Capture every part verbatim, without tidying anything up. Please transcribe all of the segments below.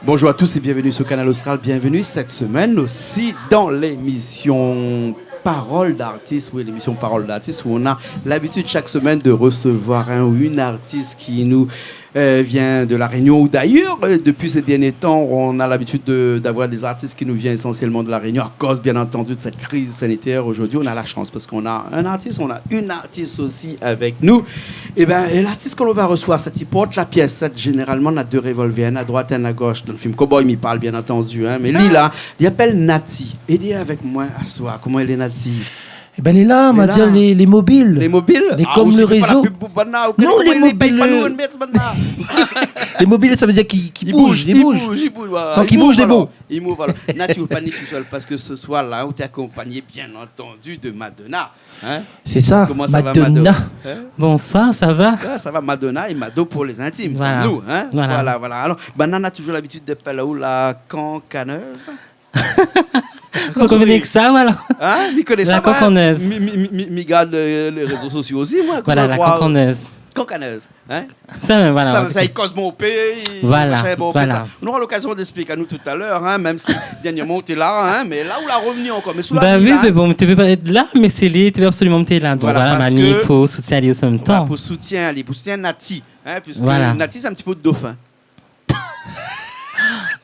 Bonjour à tous et bienvenue sur Kanal Austral. Bienvenue cette semaine aussi dans l'émission Parole d'artiste. Oui, l'émission Parole d'artiste où on a l'habitude chaque semaine de recevoir un ou une artiste qui nous euh, vient de La Réunion ou d'ailleurs. Euh, depuis ces derniers temps, on a l'habitude de- d'avoir des artistes qui nous viennent essentiellement de La Réunion à cause, bien entendu, de cette crise sanitaire. Aujourd'hui, on a la chance parce qu'on a un artiste, on a une artiste aussi avec nous. Eh ben, et l'artiste qu'on va recevoir, sat i port la pièce, sat, généralement, on a deux revolvers, un à droite, un à gauche. Dans le film Cowboy, mi parl, bien entendu, hein, mais li la, li apèl Naty. É li lé avèk moin aswar. Koman i lé, Naty ? Ében, lé la, ma di, lé, lé mobil. Lé mobil ? Lé konm le rézo. Non, lé mobil, euh, lé mobil, sa vé dir ki, ki bouz, i bouz, i bouz, voilà. Kan i bouz, lé bon. I mouv, voilà. Naty, ou panik tousèl parske se soir la, ou lé akonpagné, bien entendu, de Madonna. Hein ? Sé sa, Madonna. Koman sa va, Mado ? Hein ? Bonsoir, sa va ? Ah, sa va, Madonna é Mado pou lé zintim, konm nou, hein ? Voilà. Voilà, voilà. Alor, banna na touzour labitid d'apèl aou la kankanèz. Ou koné ke sa, voilà. Hein ? Mi koné sa, moin. La kankanèz. Mi, mi, mi, mi, mi gard, euh, lé rézo sosio osi, moin. Voilà, la kankanèz. Kankanèz, hein ? Sa mèm, voilà. Sa, sa i koz mon péi, machin, bon, pétard. Voilà. Nou nora lokazion d'èksplik anou talèr, hein, mèm si dèrnièrman ou té la, hein, mé la ou la rovni ankor. Mé sou la... Bah oui, mé bon, mi té vé pa èt la, mé sé li té vé absoliman mi té la. Donk voilà, parske mani pou soutien ali osi an mèm tan. Voilà, pou soutien ali, pou soutien Naty, hein, puiske Naty sé in ti pé dofin.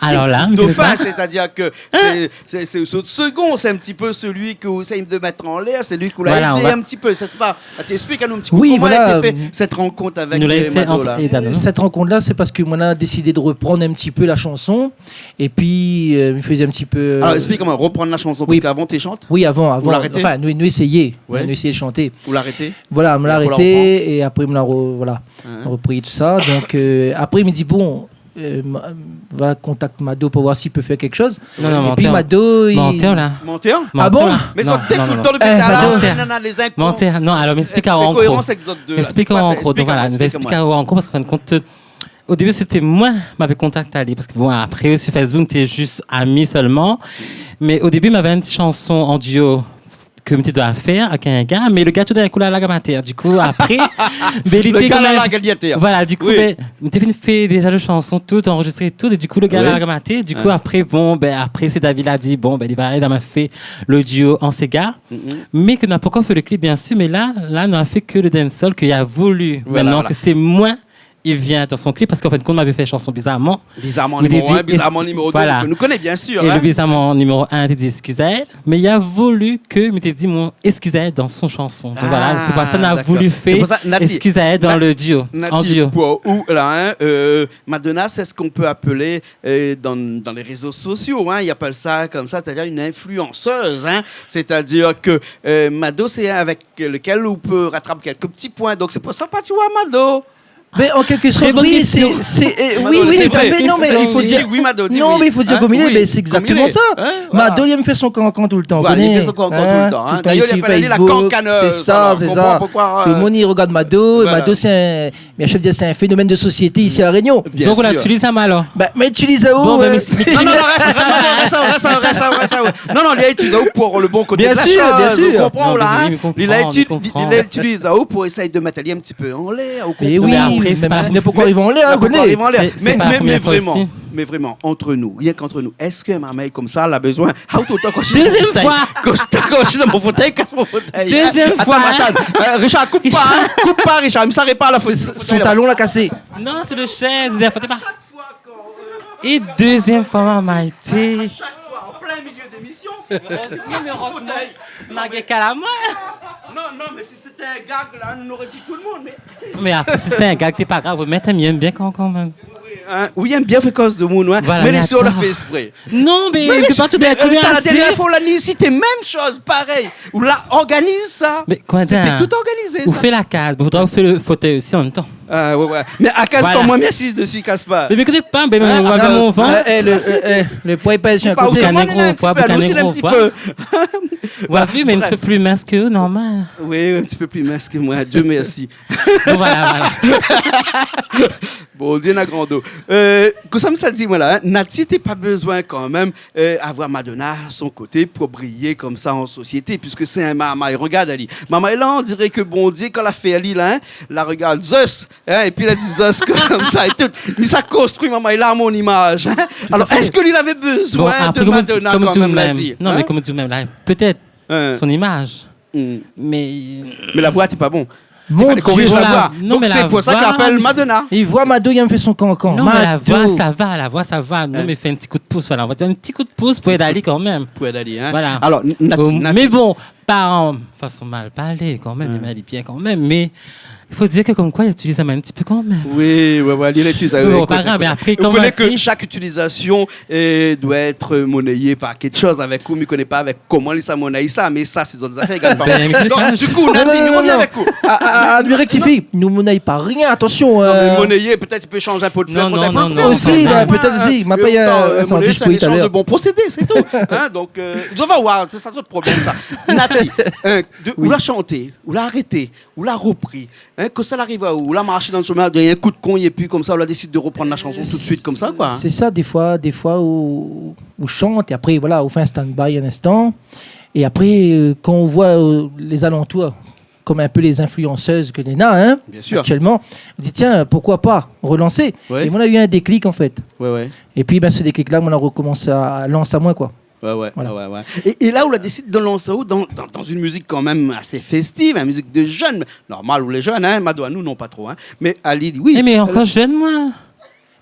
Alor la, mi koné pa. Dofin, sétadir ke sé, sé, sé, sé le second, sé in ti pé sélui ke ou éséy de mèt anlèr, sé li ke ou la édé in ti pé, sé pa ? Voilà, on va... Ah, ti èksplik anou in ti pé koman la été fé sèt rankont avèk, euh, Mado la. Sèt rankont la, sé parske moin la désid de reprann in ti pé la shanson, épi, euh, mi fézé in ti pé, euh... Alor, èksplik amoin, reprann la shanson, parske avan té shant ? Oui, avan, avan. Ou la arété ? Anfin, nou, nou éséyé. Ouais. Nou éséyé shanté. Ou la arété ? Voilà, mi la arété, é apré mi la re-, voilà, repri tousa. Donk, euh, apré mi di, bon, euh, ma, va kontakt Mado pou voir si i pé fé kékshoz. Non, non, mantèr. Épi Mado, li... Mantèr la. Mantèr ? Ah bon ? Mé zot dé toultan dopi talèr, non, non, non, lé zinkon. Mantèr. Non, alor, mi èksplik aou an gro. Koérans avèk zot dé la. Mi èksplik aou an gro. Donk voilà, mi èksplik aou an gro parske, an fin de kont, euh, o débi sété moin, mavé kontakt ali, parske bon, apré, sur Facebook, té zis ami sèlman. Mé o débi, mavé in ti shanson an duo ke mi té doi fé avèk in gars, mé le gars, toudinkou, la larg amoin atèr. Dikou, apré, bin, li té... Le gars la larg ali atèr. Voilà, dikou, bin, mi té fine fé déza le shanson, tout anrozistré, tout, é dikou, le gars la larg amoin atèr. Dikou, apré, bon, bin, apré, sé David la di, bon, bin, li va èd amoin fé le duo an séga. Mé ke nou la pankor fé le clip, bien sûr, mé la, la, nou la fé ke le dancehall, ke li la voulu. Voilà, voilà. Mintnan ke sé moin i vien dan son clip, parske an fin de kont, nou lavé fé shanson Bizarrement. Bizarrement numéro un, Bizarrement numéro deux, ke nou koné, bien sûr, hein. É le Bizarrement numéro un té di Eskiz aèl, mé li la voulu ke mi té di mon eskiz aèl dan son shanson. Donk voilà, sé pou sa nou la voulu fé Eskiz aèl dan le duo, an duo. Ah, d'accord. C'est pour ça, Naty, Na-, Naty, pour ou, là, hein, euh, Madonna, c'est ce qu'on peut appeler, euh, dans, dans les réseaux sociaux, hein, ils appellent ça comme ça, c'est-à-dire une influenceuse, hein. C'est-à-dire que, euh, Mado, c'est avec lequel on peut rattraper quelques petits points. Donc c'est pour ça, pa ti wa Mado. Mé an kèlk sort, oui, sé, sé, euh, oui, oui, tout à fait. Très bonne question. Mado, sé vré. Non, mé i fo dir, di oui, Mado, di non, mé i fo dir koman i lé, mé sé égzaktoman sa. Hein, voilà. Mado, li èm fé son kankan toultan, ou koné. Voilà, li fé son kankan toultan, hein. Toultan li sui Facebook, sé sa, sé sa. D'ailleurs, li apèl ali la kankanèz, voilà, on comprend pourquoi, euh... Tout le moun i rogard Mado, é Mado, sé in, mi sa vé dir, sé in fénomèn de société isi La Rénion. Bien sûr. Donk ou la itiliz amoin alor. Bin, mé itiliz aou, euh... Bon, bin, mé sé... Non, non, non, rès, rès, rès. Non, non, li la itiliz aou pou le bon koté de la shoz, bien sûr, bien sûr. Ou konpran, la, hein. Non, mé mi konpran, mi konpran. Li la itiliz aou pou éséy de mèt ali in ti pé anlèr, ou konpran. Mé oui, mèm si nou pé pa arivé anlèr, hein, ou koné. Mé, mé, mé vréman, mé vréman, ant nou, rienk ant nou, èske in marmay konmsa la bezoin... Dézièm foi. Kan, kan mi lé dan mon fotèy, kas mon fotèy, hein. Dézièm foi, hein. Atann, atann. Euh, Richard, koup pa, hein. Koup pa, Richard. Mi sa répar la fotèy. Son talon la kasé. Non, sé le shèz, la fotèy pa. É dézièm foi, marmay, té. À chaque fois, en plein milieu d'émission, kas mon fotèy. Erèzman, erèzman, malgré kalamar. Non, non, mé si sété in gag, la, nou noré di tout le moun, mé... Mé apré, si sété in gag, té pa grav, mé mi èm bien kan, kan mèm. Hein, oui, èm bien fé koz demoun, hein. Voilà, mé lé sir, la fé ésprè. Non, mé... Non, mé sé pa tout, mé, euh, la dèrnièr foi, la ni isi, té mèm shoz, parèy. Ou la organiz sa. Mé koman dir, sété tout organizé, sa. Ou fé la kaz, mé fodra ou fé le fotèy osi an mèm tan. Ah, ouais, ouais. Mé a kaz, voilà, kan moin mi asiz dési, i kas pa. Mé, mé koté pa, mé, mé, ah, ou va, ah, mon van. Eh, eh, le, eh, eh, le poi i pèz su in koté. Ou pa, ou sa, moin, in ti pé, ou sa, in ti pé. Ou la vi, mé in ti pé pli mins ke normal. Bref. Oui, in ti pé pli mins ke moin, Dieu merci. Bon, voilà, voilà. Bondié na gran do. Euh, kosa mi sa di, moin la, hein, Naty té pa bezoin kan mèm, euh, avoir Madonna a son koté pou briyé konmsa an sosiété, puiske sé in marmay. Regard ali. Marmay la, on diré ke Bondié, kan la fé ali la, hein, la regard Zeus, hein, épi la di Zeus konmsa é tout. Mi sa konstrui marmay la a mon imaj, hein. Tout à fait. Alors, èske li lavé bezoin de Madonna kan mèm, la di, hein ? Bon, apré, konm, konm ou di mèm, konm ou di mèm la, pétèt son imaj. Hmm. Mé la voi té pa bon. Mon Dié. I falé koriz la voi. Voilà. Non, mé la voi. Donk sé pou sa ke la apèl Madonna. I voi Mado, i fé son kankan. Non, mé la voi sa va, la voi sa va. Non, mé fé in ti kou d'pous, voilà, on va dir in ti kou d'pous pou èd ali kan mèm. Pou èd ali, hein. Voilà. Alors, N-, Naty, Naty. Mé bon, pa an fason mal parlé kan mèm, mé li lé bien kan mèm, mé i fo dir ke konm koi li itiliz sa min in ti pé kan mèm. Oui, ouais, ouais, li itiliz sa, oui, ékout, pa grav, mé apré, ou koné ke shak itilizasion é doi èt monnéyé par kékshoz. Avèk ou, mi koné pa avèk koman li sa monnéy sa, mé sa sé zot zafèr, i gingn pa. Donk, du kou, Naty, nou revien avèk ou. Ah, ah, ah, mi réktifi. Nou monnéy pa rien, atansion. Non, mé monnéyé, pétèt i pé shanj in pé d'fèr kont in pé d'fèr. Osi, bin, pétèt osi. Ma payé in sandwich pou talèr. Mé monnéyé, sé in échanj de bon procédé, sé tou. Hein, donk, euh, zot va voir, sé sa zot problèm sa. Naty, euh, de, ou la shanté, ou la arété, ou la ropri, hein, kosa la ariv aou, ou la marsh dan shomin, ou la gingn in kou d'kong, épi konmsa, ou la désid de roprann la shanson tout suit konmsa, koi, hein. Sé sa, défoi, défoi ou, ou shant, é apré, voilà, ou fé in stand-by in instan. É apré, euh, kan ou voi, euh, lé zalantour, konm in pé lé influenceuses ke néna, hein, aktièlman, ou di, tiens, poukoi pa relansé ? Bien sûr. Ouais. É moin la u in déklik, an fèt. Ouais, ouais. Épi, bin, se déklik-la, moin la rokomans a lans amoin, koi. Ouais, ouais, ouais, ouais. Voilà. É, é la ou la désid de lans aou dan, dan, dan in mizik kan mèm asé féstiv, in mizik de jenn, mé normal, ou lé jenn, hein, Mado anou, non, pa tro, hein. Mé ali, oui. Eh, mé ankor jenn, moin.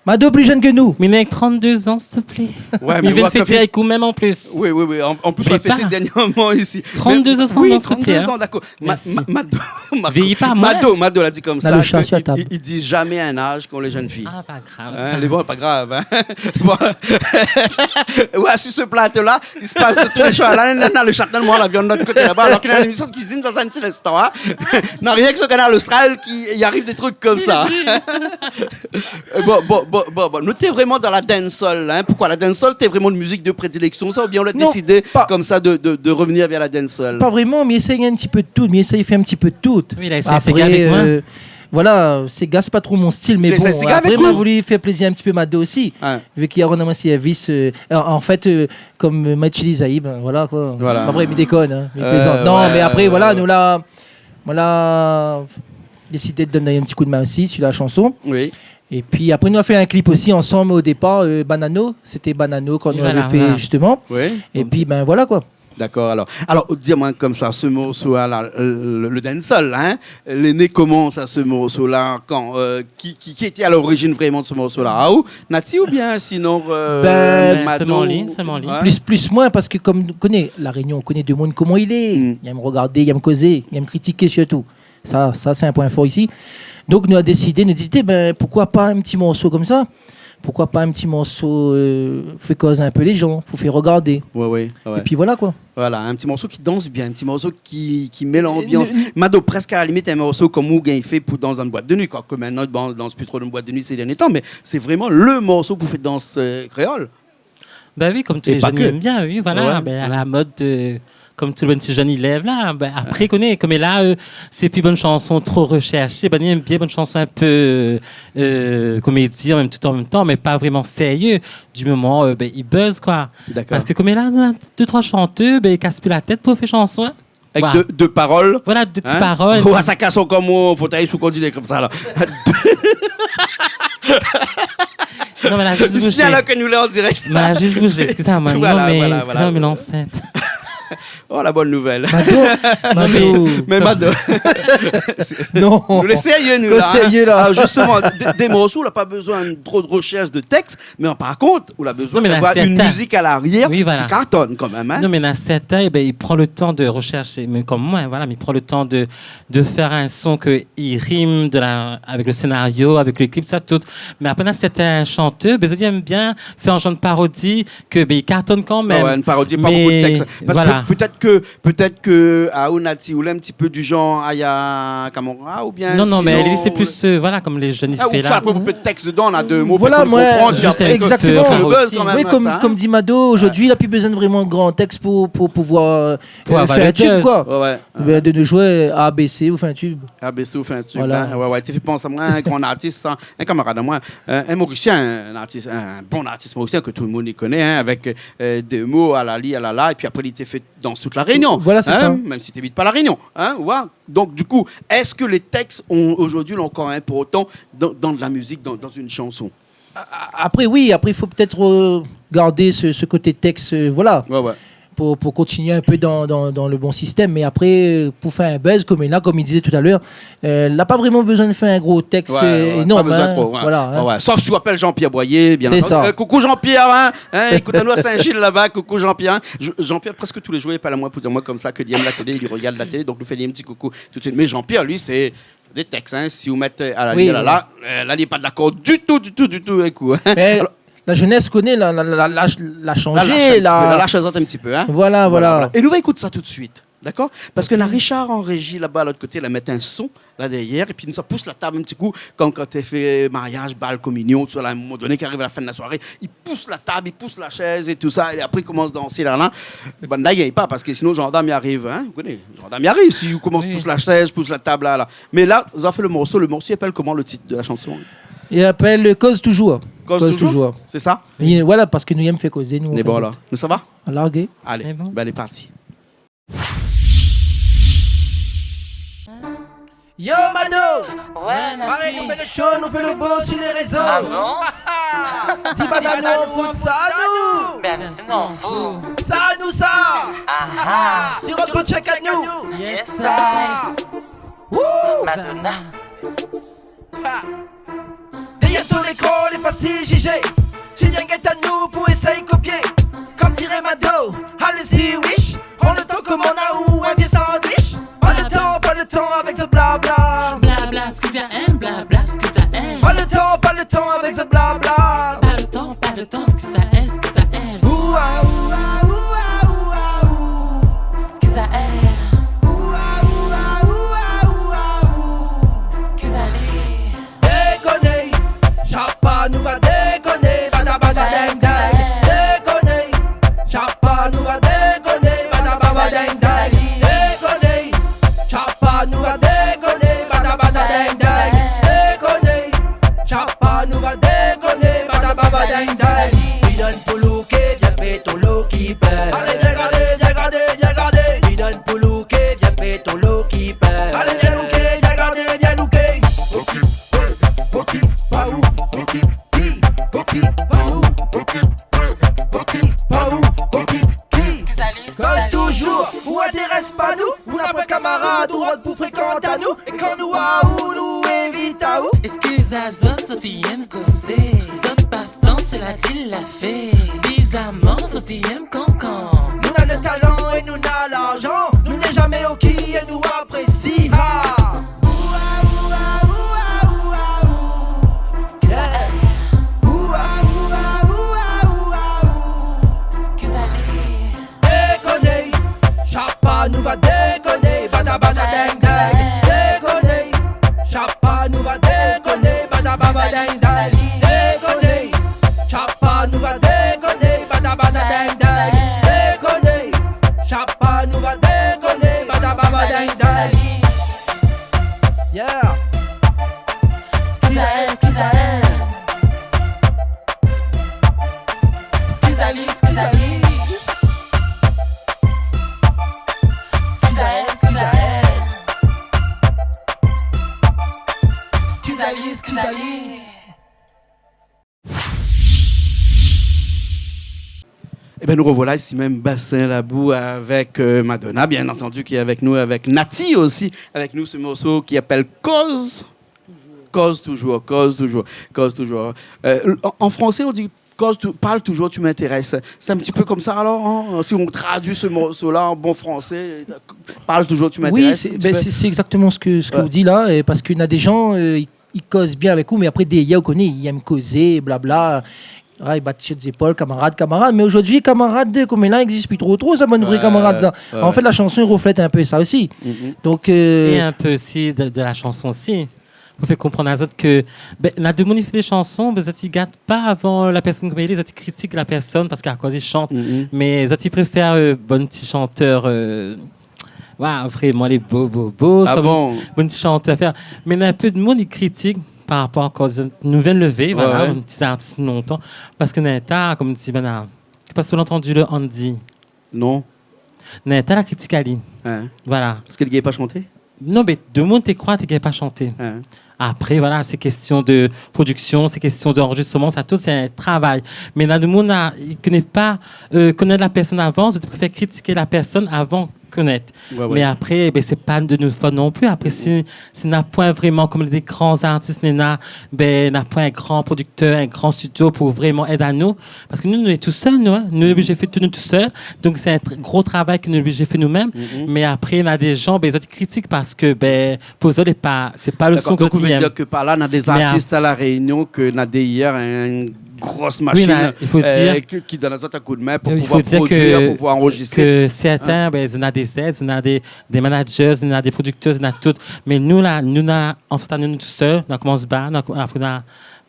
Mado pli jenn ke nou. Mi néna trant-dé zan, s'il te plaît. Ouais, mé mi vien fété avèk ou mèm an plis. Oui, oui, oui. An, an plis, ou la fété dernièrman isi. Trant-dé zan, s'il te plaît, hein. Mé oui, trant-dé zan, dakor. Ma-, Merci. Ma-, Mado, Mado. Vieillis pas, moi. Mado, Mado la di konmsa ke i, i, i di jamé in az kan lé jenn fi. Ah, pa grav, sa. Hein, lé bon, pa grav, hein. Bon. Ouais, sur ce plateau-là, il se passe de tous les choses. La, la, la, le chat, la, moin, la viann lot koté laba, alor ke néna in émision de kuizine dan in ti instan, hein. Non, rien que sur Kanal Austral, ki, i ariv dé trik konmsa. Euh, bon, bon, bon, bon, bon. Nou té vréman dan la dancehall, hein. Poukoi la dancehall, té vréman in mizik de prédilection, sa, oubien ou la désidé konmsa de, de, de revenir vers la dancehall ? Non, pa, pa vréman, mi éséy in ti pé de tout, mi éséy fé in ti pé de tout. Oui, la, sé, sé gay avèk moin. Apré, euh, voilà, séga, sé pa tro mon stil, mé bon, apré, moin la voulu fé plézir in ti pé Mado osi. Ouais. Vu ke li rann amoin sèrvis, euh, an, an fèt, euh, konm, euh, ma itiliz ali, bin, voilà, koi. Voilà. Apré, mi dékone, hein, mi plézant. Euh, non, ouais, mé apré, euh, voilà, nou la, moin la désidé de donn in ti kou d'min osi sur la shanson. Oui. Épi apré, nou la fé in klip osi ansanm o dépar, euh, Banano. Sété Banano kan nou lavé fé, zistoman. Oui, voilà. Oui. Épi, bin, voilà, koi. Dakor, alor. Alor, di amoin konmsa, se morso-la, le, le, le dancehall, hein, lé né koman sa, se morso-la, kan, euh, ki, ki, ki lété a lorizine vréman de se morso-la ? Aou, Naty, oubien sinon, euh, Mado ? Bin, solman li, solman li. Ouais. Plis, plis moin, parske konm ou koné, La Rényon, ou koné demoun koman i lé. Hmm. I èm rogardé, i èm kozé, i èm kritiké sirtou. Sa, sa sé in poin for isi. Donk nou la désidé, nou di, é bin, poukoi pa in ti morso konmsa ? Poukoi pa in ti morso, euh, fé koz in pé lé jan, pou fé rogardé. Ouais, ouais, ouais. Épi voilà, koi. Voilà, in ti morso ki dans bien, in ti morso ki, ki mèt lanbians. Euh, euh, Mado, prèsk a la limit, in morso konm ou gingn fé pou dans dan in boit de nuit, koi. Ke mintnan, bon, dans pi tro dan in boit de nuit sé dernié tan, mé sé vréman le morso pou fé dans, euh, kréol. Bin oui, konm tout lé jenn i èm bien, oui, voilà. É pa ke. Ouais. Bin, a la mod, euh, konm tout bann ti jenn i lèv la. Bin, apré, koné, konm la, euh, sé pi bann shanson tro roshèrshé, bin, i èm bien bann shanson in pé, euh, komédi an mèm, tout an mèm tan, mé pa vréman sérié. Du moman, euh, bin, i buzz, koi. Dakor. Parske konm la, dé, troi shantèr, bin, i kas pi la tèt pou fé shanson, hein. Avèk dé, dé parol. Voilà, dé ti parol, hein ? Ou sa kas ankor mon fotèy sou koté konmsa la. Non, mé la zis bouzé. Signal ke nou lé an dirèk. Mé la zis bouzé, eskiz amoin. Voilà, voilà, voilà. Non, mé eskiz amoin, mi lé ansint. Oh, la bonne nouvelle. Mado, mé Mado. Non. Nou lé sérié, nou, la, hein. Sérié, la. Ah, zistoman, dé, dé morso, ou la pa bezoin tro de roshèrsh de tèks. Mé par kont, ou la bezoin d'avoir in mizik a larièr ki kartone kan mèm, hein. Non, mé na sèrtin, é bin, i pran le tan de roshèrshé, mé konm moin, voilà, mé i pran le tan de, de fé in son ke i rim de la, avèk le sénario, avèk le klip, sa tout. Mé apré, na sèrtin shantèr, bin, zot i èm bien fé in janr de parodi ke, bin, i kartone kan mèm. Ah ouais, in parodi, pa bonpé de tèks. Mé voilà. Pétèt ke, pétèt ke, ah, ou Nati, ou lé in ti pé du janr Aya Kamora, oubien... Non, non, mé sinon, li sé plis, euh, voilà, konm lé jenn i fé la. Ah, ou sa, apré, ou pé tèks dedan, la, dé mo, voilà, pou konprann, pi apré, zis in ti pé, euh, fé le buzz kan mèm, oui, konm, sa, hein. Konm di Mado, zordi, la pi bezoin vréman gran tèks pou, pou pouvoir, euh, fé in tube, koi. Pou avoir le buzz. Ouais, ouais. Bin, de nos jours, A B C ou fé in tube. A B C ou fé in tube, hein. Voilà. Ouais, ouais, té fé pans amoin, in gran artis, sa, in kamarad amoin, in, in morisien, in artis, in bon artis morisien ke tout le moun i koné, hein, avèk, euh, dé mo, alala, alala, épi apré, li té fé dans toute La Réunion, hein, mèm si té abit pa La Réunion, hein, ouais. Voilà, sé sa. Donk, du kou, èske lé tèks, zordi, lé ankor inportan dan, dan de la mizik, dan, dan in shanson ? A-, a-, apré, oui, apré, i fo pétèt, euh, gard se, se koté tèks, euh, voilà. Ouais, ouais. Pou, pou kontinié in pé dan, dan, dan le bon sistèm. Mé apré, euh, pou fé in buzz, konm la, konm i dizé talèr, euh, la pa vréman bezoin fé in gro tèks, euh, énorm, hein. Ouais, ouais, pa bezoin tro, ouais. Voilà, hein. Ouais, ouais. Sof si ou apèl Jean-Pierre Boyer, bien antandu. Sé sa. Euh, koukou Jean-Pierre, hein. Hein, ékout anou a Saint-Gilles laba, koukou Jean-Pierre, hein. Je-, Jean-Pierre, prèsk tou lé zour, li apèl amoin pou dir amoin konmsa ke li èm la télé, li rogard la télé, donk nou fé ali in ti koukou tout de suite. Mé Jean-Pierre, li, sé dé tèks, hein. Si ou mèt, euh, alala, oui, alala, euh, la, li lé pa dakor du tou, du tou, du tou, avèk ou, hein. Mé alor, la jenès koné, la, la, la, la, la shanzé, la, la, la, la shanzé in ti pé, la, la shanzé in ti pé, hein. Voilà, voilà, voilà. É nou va ékout sa tout de suite, dakor ? Parske na Richard an réji laba, lot koté, la mèt in son, la dèrièr, épi nou sa pous la tab in ti kou, konm kan té fé mariaz, bal, kominion, tousa, la, a in moman doné, ki ariv a la fin de la soiré, i pous la tab, i pous la shèz é tousa, é apré, i komans dansé, la, la. Bann la i gingn pa, parske sinon, zandarm i ariv, hein, ou koné, zandarm i ariv, si ou komans pous la shèz, pous la tab, la, la. Mé la, zot la fé le morso, le morso, i apèl koman, le tit de la shanson ? I apèl Koz touzour. Koz touzour. Sé sa ? É voilà, parske nou èm fé kozé, nou, an fin de kont. Mé bon, alor, nou sava ? Largé. Alé, bin, lé parti. Yo, Mado ! Ouais, Nati. Parèy nou fé le show, nou fé le bo su lé rézo. Ah bon ? Di pa anou, ou fout sa anou. Bin, nou, nou fout sa anou, sa. Ah, ah. Ti rod pou tchèk anou. Yes, I. Wouh ! Madonna. Ha. Dèrièr ton lékran, lé fasil jijé. Tu viens gèt anou pou éséy kopié. Konm diré Mado, allez-y, wish. Pran le tan, komann aou in vié sandwich. Pa le tan, pa le tan avèk zot blabla. Blabla, skiza èm, blabla, skiza èm. Pa le tan, pa le tan avèk zot blabla. Pa le tan, pa le tan, skiza èm, skiza èm. Oua, oua, oua, oua, oua. Skiza èm. Oua, oua, oua, oua, oua. Skiza li. Dékoné, shapa nou va dékoné, bata bata ding ding. Dékoné, shapa nou va dékoné, bata bata ding ding. Dékoné, shapa nou va dékoné, bata bata ding ding. Dékoné, shapa nou va dékoné, bata bata ding ding. Li donn pou louké, vien fé ton loki pèr. Alé, vien gardé, vien gardé, vien gardé. Li donn pou louké, vien fé ton loki pèr. Alé, vien louké, vien gardé, vien louké. Okip, okip, pa ou, okip, pi, okip, pa ou, okip, okip, pa ou, okip, pi. Koz touzour, ou intérès pa nou, ou na pa kamarad, ou rod pou frékant anou, é kan nou wa ou, nou invit aou. Eskiz azot, zot i èm kozé, zot pastan sé la dil la fé, bizaman zot i èm kankan. Nou na le talan é nou na larzan, nou lé zamé oki é nou aprési, ha. Oua, oua, oua, oua, oua. Skiza èm. Oua, oua, oua, oua, oua. Skiza li. Dékoné, shapa nou va dékoné, bata bata ding ding. Dékoné, shapa nou va dékoné, bata bata ding ding. Dékoné, shapa nou va dékoné, bata bata ding ding. Dékoné, shapa nou va dékoné, bata bata ding ding. Yeah. Skiza èm, skiza èm. Skiza li, skiza li. Skiza èm, skiza èm. Skiza li, skiza li. Ében, nou rovoila isi mèm, Bassin Labou, avèk, euh, Madonna, bien entendu, ki lé avèk nou, avèk Naty osi, avèk nou, se morso ki apèl Koz. Koz touzour, koz touzour, koz touzour. Euh, an, an fransé, on dit, koz tou-, parle toujours, tu m'intéresses. C'est un petit peu comme ça, alors, hein, si on traduit ce morceau-là en bon français, parle toujours, tu m'intéresses, un petit peu. Oui, c'est, ben, c'est, c'est exactement ce que, ce que vous dites là, et parce que na dé jan, euh, i, i koz bien avèk ou, mé apré, dèrièr, ou koné, i èm kozé, blabla. Voilà, i bat si zépol, kamarad, kamarad. Mé zordi, kamarad koméla i égzis pi tro, tro, sa, bann vré kamarad la. An fèt, la shanson i reflèt in pé sa osi. Donk, euh, é in pé osi de, de la shanson osi. Pou fé konprann azot ke, bin, na demoun i fé dé shanson, bin, zot i gard pa avan la pèrsone koman i lé, zot i kritik la pèrsone parske akoz i shant. Mé zot i préfèr, euh, bann ti shantèr, euh, Wa, vréman, lé bo, bo, bo, sa, bann ti, bann ti shantèr fé. Mé na in pé de moun i kritik par rapor a koz nou vien lévé, voilà, bann ti artis lontan. Parske na in ta, kom di, banna, je sais pas si ou la antandi le Andy. Non. Na in ta la kritik ali. Voilà. Parske li gingn pa shanté ? Non, mé demoun té kroi té gingn pa shanté. Apré, voilà, sé késtion de prodiksion, sé késtion de anrezistreman, sa tout, sé in travay. Mé na demoun la, i koné pa, euh, konèt la pèrsone avan, zot i préfèr kritik la pèrsone avan konèt. Mé apré, bin, sé pa de nout fot non pli. Apré, si, si na poin vréman, kom dé gran artis néna, bin, na poin in gran prodiktèr, in gran studio pou vréman èd anou. Parske nou, nou lé tousèl, nou, in. Nou lé oblizé fé tout nou tousèl. Donk, sé in tr-, gro travay ke nou lé oblizé fé nou mèm. Mé apré, na dé jan, bin, zot i kritik parske, bin, pou zot, lé pa, sé pa le son ke zot i èm. Dakor, donk, ou vé dir ke par la, na dé artis a La Rényon ke na dèrièr in gro mashin, i fo dir, euh, ki, ki donn azot in koudmin pou pouvoir produir, pou pouvoir anrezistré. I fo dir ke, ke sèrtin, bin, zot na dé zèd, zot na dé, dé manager, zot na dé prodiktèr, zot na tout. Mé nou la, nou na, an sot anou, nou tousèl, nou la komans ba, nou la, apré nou la,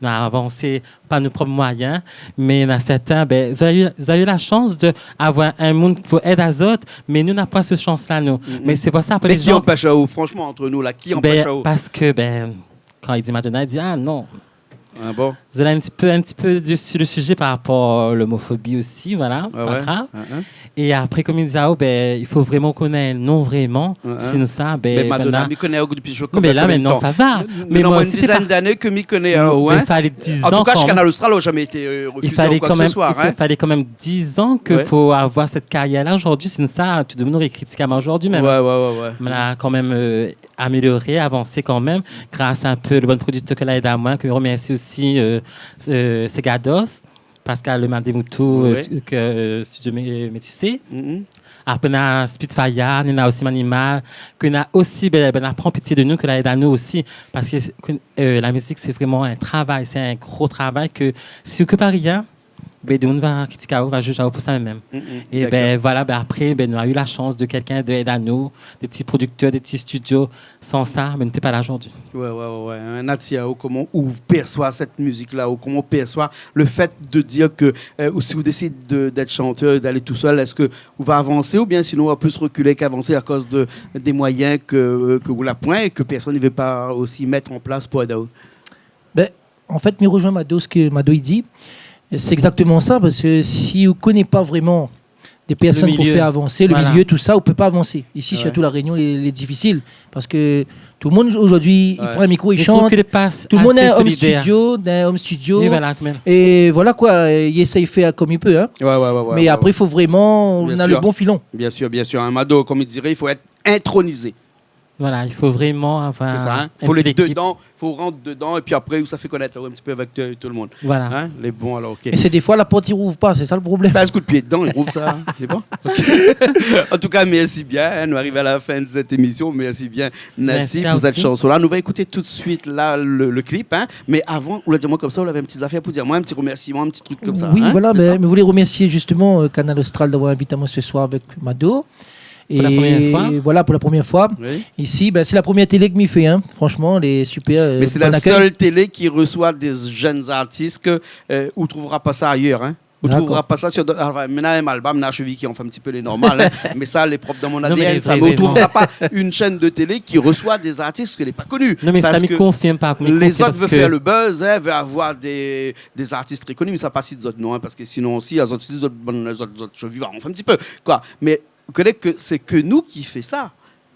nou la avansé par nout prop moiyin, mé na sèrtin, bin, zot la u, zot la u la shans de avoir in moun pou èd azot, mé nou, na pa se shans-la, nou. Mé sé pou sa, apré, lé jan... Mé ki anpèsh aou, franshman, ant nou la, ki anpèsh aou ? Bin, parske, bin, kan i di Madonna, i di, ah non. Ah bon ? Zot la in ti pé, in ti pé dési le sujé par rapor a lomofobi osi, voilà, pa grav. É apré, kom i di, ah, bin, i fo vréman koné in non vréman, sinon sa, bin, Madonna, mi koné aou dopi, je koné konbien tan ? Non, mé la, mintnan, sa va. Mé moin osi, té pa, in dizèn d'ané ke mi koné aou, in. Mé i falé diz an kan mèm. An tou ka, shé Kanal Austral, ou la zamé été, euh, refizé ou koi ke se soi, in. I falé kan mèm, i falé kan mèm diz an ke pou avoir sèt karièr-la zordi, sinon sa, tout demoun noré kritik amoin zordi mèm. Wé, wé, wé, wé. Mé la kan mèm, euh, amélioré, avansé kan mèm, gras a in pé le bann prodiktèr ke la èd amoin, ke mi remèrsi osi, euh, euh, Segados, Pascal Lemar Desmoutou, euh, ke, euh, Studio Mé-, Métisé. Apré, na Spitfire, néna osi Manimal, ke na osi, bin, bin, la pran pitié de nou, ke la èd anou osi. Parske, euh, la mizik, sé vréman in travay, sé in gro travay ke, si ou ké pa rien, bin, demoun va kritik aou, va jij aou pou sa mèm. É bin, voilà, bin, apré, bin, nou la u la shans de kèlkin de èd anou, dé ti prodiktèr, dé ti studio. San sa, bin, nou té pa la zordi. Wé, wé, wé, wé. In, Natia, ou, koman ou pèrsoi sèt mizik-la, ou koman ou pèrsoi le fèt de dir ke, euh, ou si ou désid de, d'èt shantèr é d'alé tousèl, èske ou va avansé oubien sinon ou va plis rekilé k'avansé akoz de, dé moiyin ke, euh, ke ou la poin é ke pèrsone i vé pa osi mèt an plas pou èd aou ? Bin, an fèt, mi rejoin Mado, sak Mado i di. Sé égzaktoman sa, parske si ou koné pa vréman dé pèrsone pou fé avansé le milié, tout sa, ou pé pa avansé. Isi, sirtou La Rényon, lé, lé difisil. Parske tout le moun, zordi, i pran in mikro, i shant. Tout le moun na in home studio, na in home studio. Oui, voilà, mé... É voilà koi, i éséy fé kom i pé, in. Wé, wé, wé, wé. Mé apré, i fo vréman, ou na le bon filon. Bien sir, bien sir. In, Mado, kom i diré, i fo èt intronizé. Voilà, i fo vréman avoir in ti lékip. Sé sa, in ? Fo lé dedan, fo rant dedan, épi apré, ou sa fé konèt aou in ti pé avèk, euh, tout le moun. Voilà. In ? Lé bon, alor, OK. É sé défoi, la port i rouv pa, sé sa le problèm. Bas kout pié dedan, i rouv sa, in. Lé bon ? OK. An tou ka, mèrsi bien, in. Nou ariv a la fin de sèt émision. Mèrsi bien, Natia, pou sèt shanson-la. Mèrsi aou osi. Nou va ékouté tout de suit, la, le, le clip, in. Mé avan, ou la di amoin konmsa, ou lavé in ti zafèr pou dir amoin, in ti remèrsiman, in ti trik konmsa, in. Oui, voilà, sé sa ? Bin, mi voulé remèrsié justeman, euh, Kanal Austral d'avoir invit amoin se soir avèk Mado. Pou la promièr foi. É voilà, pou la promièr foi. Oui. Isi, bin, sé la promièr télé ke mi fé, in. Franshman, lé super, euh, bon akèy. Mé sé la sèl télé ki resoi dé jenn artis ke, euh, ou trouvra pa sa ayèr, in. Dakor. Ou trouvra pa sa sir dot, anfin, mi na in album, mi na in shevi ki anfin in ti pé lé normal, in. Mé sa, lé prop dan mon ADN, sa. Non, mé lé vré, vré. Mé ou trouvra pa in shèn de télé ki resoi dé artis ke lé pa koni. Non, mé sa, mi konfirm pa, mi konfirm pa, parske lézot i vé fé le buzz, in, i vé avoir dé, dé artis trè koni, mé sa pa sit zot non, in, parske sinon osi, lézot, zot, bon, lézot, zot shevi va anfin in ti pé, koi. Mé ou koné ke sé ke nou ki fé sa,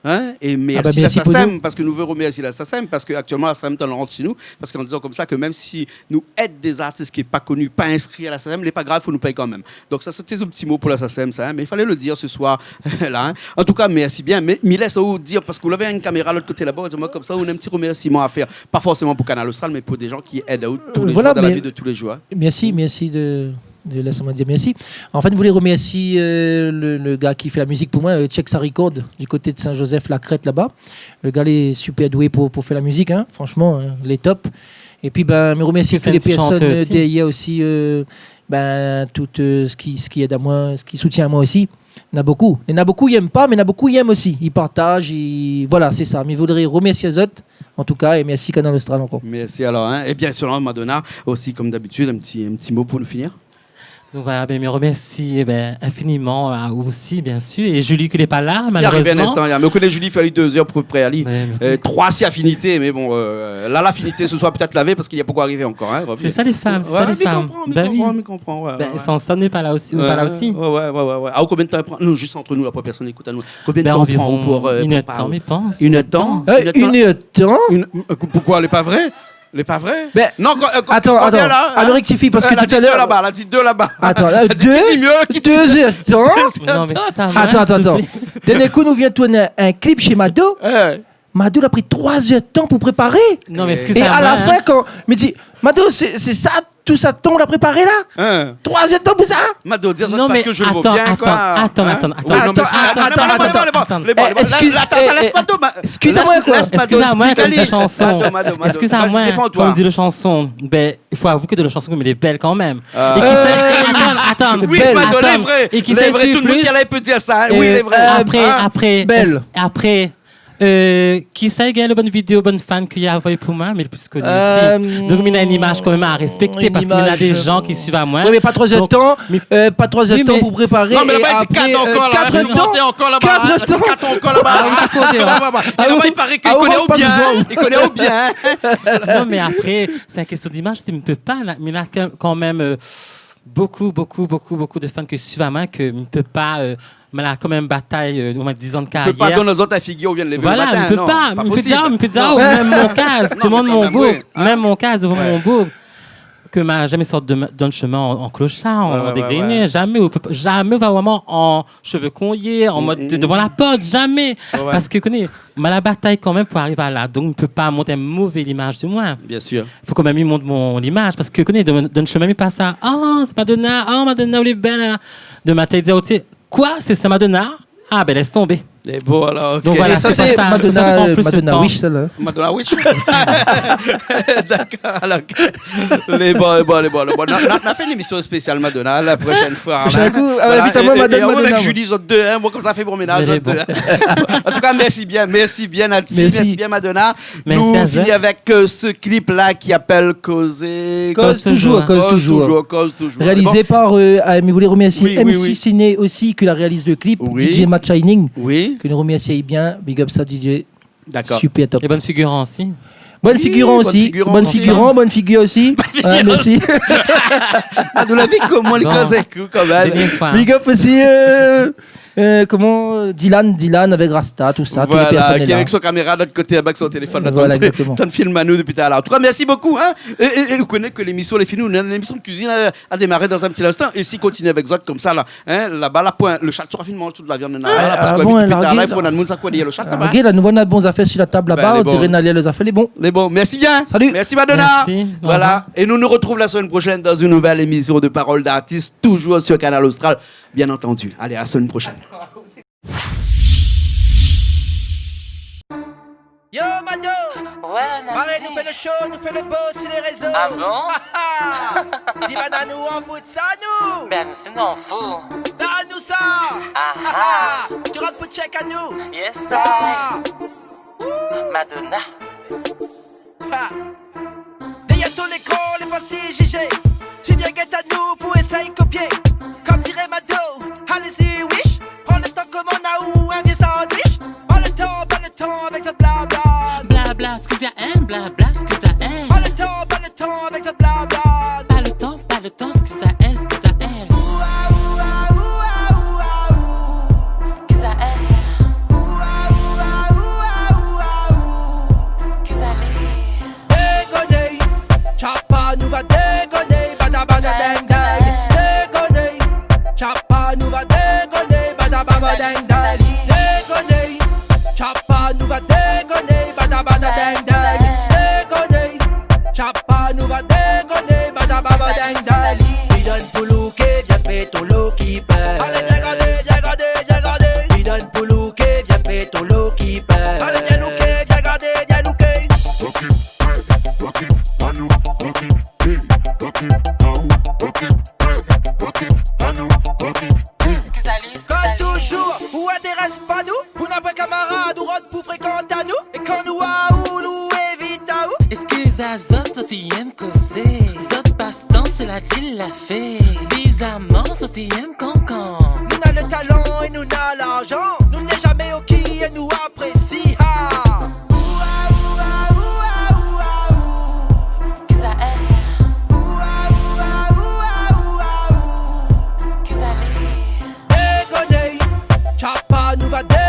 in ? É mèrsi la SACEM, parske nou vé remèrsié la SACEM, parske aktièlman la SACEM té an rant si nou, parske an dizan konmsa ke mèm si nou èd dé artis ki lé pa koni, pa inskri a la SACEM, lé pa grav, fo nou pèy kan mèm. Donk sa, sété in ti mo pou la SACEM, sa, in, mé i falé le dir se soir, la, in. An tou ka, mèrsi bien, mé mi lès aou dir, parske ou lavé in kaméra lot koté laba, di amoin konmsa, ou na in ti remèrsiman a fèr, pa forséman pou Kanal Austral, mé pou dé jan ki èd aou tou lé jour dan la vi de tou lé jour, in. Euh, voilà, mé mèrsi, mèrsi de de lès amoin dir mèrsi. An fèt, mi voulé remèrsié, euh, le, le gars ki fé la mizik pou moin, euh, Check Sa Record, du koté de Saint-Joseph, La Crête, laba. Le gars lé super doué pou, pou fé la mizik, in. Franshman, in, lé top. Épi, bin, mi remèrsi tout lé pèrsone, eu, dèryèr osi, eu, bin, tout, eu, sak i, sak i èd amoin, sak i soutien amoin osi. Na bonpé. Néna bonpé i èm pa, mé na bonpé i èm osi. I partaz, i, voilà, sé sa. Mi voudré remèrsi azot, an tou ka, é mèrsi Kanal Austral ankor. Mèrsi alor, in. É bien sir, Madonna, osi, konm dabitid, in ti, in ti mo pou nou finir. Donk voilà, bin, mi remèrsi, é bin, infiniman, a, osi, bien sir, é Julie, ki lé pa la, malérèzman. Li ariv in instan, mé ou koné Julie, i fo ali dé zèr pou préparé ali. Mé, mé eu, troi si la fini, mé bon, eu, la, la fini, sé soir pétèt lavé parske li la pankor arivé ankor, in, Rob. Sé sa, lé fanm, sé sa, lé fanm. Bin oui. Bin, san sa, nou lé pa la osi, nou lé pa la osi. Wé, wé, wé, wé. A, konbien d'tan i pran ? Non, zis ant nou, la, pou pèrsone i ékout anou. Konbien d'tan i pran pou, eu, préparé ? Atann, mi pans. Inn èr d'tan ? Inn èr d'tan ? Eu, inn èr d'tan ? Inn, eu, poukosa, lé pa vré ? Lé pa vré ? Bin, non, atann, atann. Konbien la, in ? A, nou réktifi, parske talèr, la di dé laba. Atann, la, di dé, dé zèr d'tan. Non, mé skiz amoin, atann, atann, atann. Dèrnié kou nou vien tourn in, in klip shé Mado. Wé. Mado la pri troi zèr d'tan pou préparé. Non, mé skiz amoin, in. É a la fin, kan mi di, Mado, sé, sé sa, tout sa tan ou la préparé la ? In ? Troi zèr d'tan pou sa ? Mado, di sa. Non, mé parske mi vé atann, bien, atann, koi. Atann, atann, atann. Wé, non, mé atann, atann, atann. Lé bon, lé bon, lé bon. É, skiz, atann, é, atann, lès Mado, skiz amoin, koi. Lès Mado, skiz amoin, konm di la shanson. Vas-y, défends-toi. Skiz amoin, konm di la shanson. Bin, i fo avoué ke dan la shanson, mé lé bèl kanmèm. Eu, atann, atann. Oui, Mado, lé vré. É kisa i suiv plis ? Tout moun ki lé la i pé dir sa, in. Oui, lé vré. Eu, apré, apré, bèl. Apré, eu, kisa i gingn lo bann vidéo, bann fan ke la anvoyé pou moin, mé lo pli koni osi. Eu, donk, mi na in imaj kanmèm a rèspèkté, parske mi na dé jan ki suiv amoin. Wé, mé pa troi zèr d'tan, eu, pa troi zèr d'tan pou préparé. Non, mé laba, li di kat ankor, la. Kat zèr d'tan. Kat zèr d'tan ankor, laba. A oui, sé fo, sé vré. É laba, i paré ke li koné aou bien. Li koné aou bien. Non, mé apré, sé in késtion d'imaj, si mi pé pa, la, mé na kan, kanmèm, eu, bonpé, bonpé, bonpé, bonpé de fan ke suiv amoin, ke mi pé pa, eu, Mé la kanmèm batay, eu, omoin dizan de karyèr. Ou pé pa donn azot la figir, ou vien lévé lo matin, non, pa posib. Voilà, mi pé pa, mi pé dir, mi pé dir, o, mèm mon kaz, tout lo moun, mé kanmèm, oui, mèm mon kaz, dovan mon boug, ke ma zamé sort de, dann shemin an, an kloshar, an dégriné, zamé, ou pé pa, zamé ou va vréman an shové konyé, an mod de, dovan la port, zamé. Wé, wé. Parske, koné, ma la batay kanmèm pou ariv la, donk mi pé pa mont in mové limaj de moin. Bien sir. Fo kanmèm mi mont mon limaj, parske, koné, dann, dann shemin, mi pas a, o, sé Madonna, o, Madonna, ou lé bèl, in. De matin, i di, o, tu sais, Koi, sé sa Madonna ? A bin, lès tonbé. É bon, alor, OK. Donk voilà, é sa, sé pa sa, Madonna, sa pran plis de tan. Madonna Wish, sa, la. Madonna Wish. Dakor, alor, OK. Lé bon, lé bon, lé bon, lé bon. Na, na, na fé in émisyon spésial Madonna la proshèn foi, in. Proshèn kou, a, voilà, invit amoin, é, é Madonna, avèk Julie, zot dé, in. Moin, konmsa, fé proménaz, zot dé, in. Lé bon. An tou ka, mèrsi bien, mèrsi bien, Naty, mèrsi bien, Madonna. Mèrsi azot. Nou fini avèk, eu, se klip-la ki apèl Kozé. Koz touzour, koz touzour. Koz touzour, koz touzour. Réalizé par, eu, a, mi voulé remèrsié M C Ciné osi, ki la réalizé le klip, D J Matt Shining, ke nou remèrsi bien. Big up sa, D J. Dakor. Super top. É bann figuran osi. Bann figuran osi. Bann figuran, bann figir osi. A, mèrsi. A, nou la vi koman lé kozé, kanmèm. Big up osi, eu, Eu, koman, Dylan, Dylan avèk Rasta, tousa, tout le pèrsonèl, ki lé la, avèk son kaméra de lot koté, avèk son téléfone, la, voilà, égzaktoman, tann film anou dopi talèr. An tou ka, mèrsi bokou, in. É, é, é ou koné ke lémisyon lé fini, nou, lémisyon de kuizine la, la démaré dan in ti linstan. É si i kontinié avèk zot konmsa, la, in, laba, la poin, le shat sora fine manz tout la viann, la, parske dopi talèr, i fo, na moun sa koné lo shat laba. Largé, la, nou voi na bon zafèr si la tab laba, on diré na lé zafèr lé bon. Lé bon. Mèrsi bien. Salut. Mèrsi, Madonna. Mèrsi. Voilà. Au revoir. Et nous nous retrouvons la semaine prochaine dans une nouvelle émission de Parole d'artiste, toujours sur Kanal Austral. Bien entendu. Allez, à la semaine prochaine. Yo, Mado ! Ouais, Naty. Parèy, nou fé le show, nou fé le beau sur les réseaux. Ah bon ? Di banna nou, nou fout sa, nou. Ben, nou sé nou fout. Donn anou sa. Ah ah. Tu rentres pour check anou. Yes, I. Madonna. Ha. Dèrièr ton ékran, lé fasil jijé. Tu viens gèt anou pou éséy kopié. Konm diré Mado, allez-y, wish. Pran le tan koman na ou in vié sandwich. Pran le tan, pran le tan avèk sa blabla. Blabla, skiza, in, blabla, skiza, in. Pran le tan, pran le tan avèk sa blabla. Pa le tan, pa le tan, skiza, in, skiza, in. Oua, oua, oua, oua, oua. Skiza, in. Oua, oua, oua, oua, oua. Skiza, in. Dégoné, tchapa, nou va dégoné, bada, bada, ding, ding. Dégoné, tchapa, nou va dégoné, bada, bada, ding, ding. Dégoné, tchapa, nou va dégoné, bada, bada, ding, ding. Dégoné, tchapa, nou va dégoné, bada, bada, ding, ding. Bidon pou louké, vien fé ton loki, bèl. Alé, vien gardé, vien gardé, vien gardé. Bidon pou louké, vien fé ton loki, bèl. Alé, vien louké, vien gardé, vien louké. Loki, bèl, loki, anou. Ti èm kozé, zot pastan sé la dil la fé. Bizaman zot i èm kankan. Nou na le talan é nou na larzan. Nou lé zamé oki é nou aprési, ha. Oua, oua, oua, oua, oua. Skiza, eh. Oua, oua, oua, oua, oua. Skiza, lé. Dékoné, tchapa, nou va dé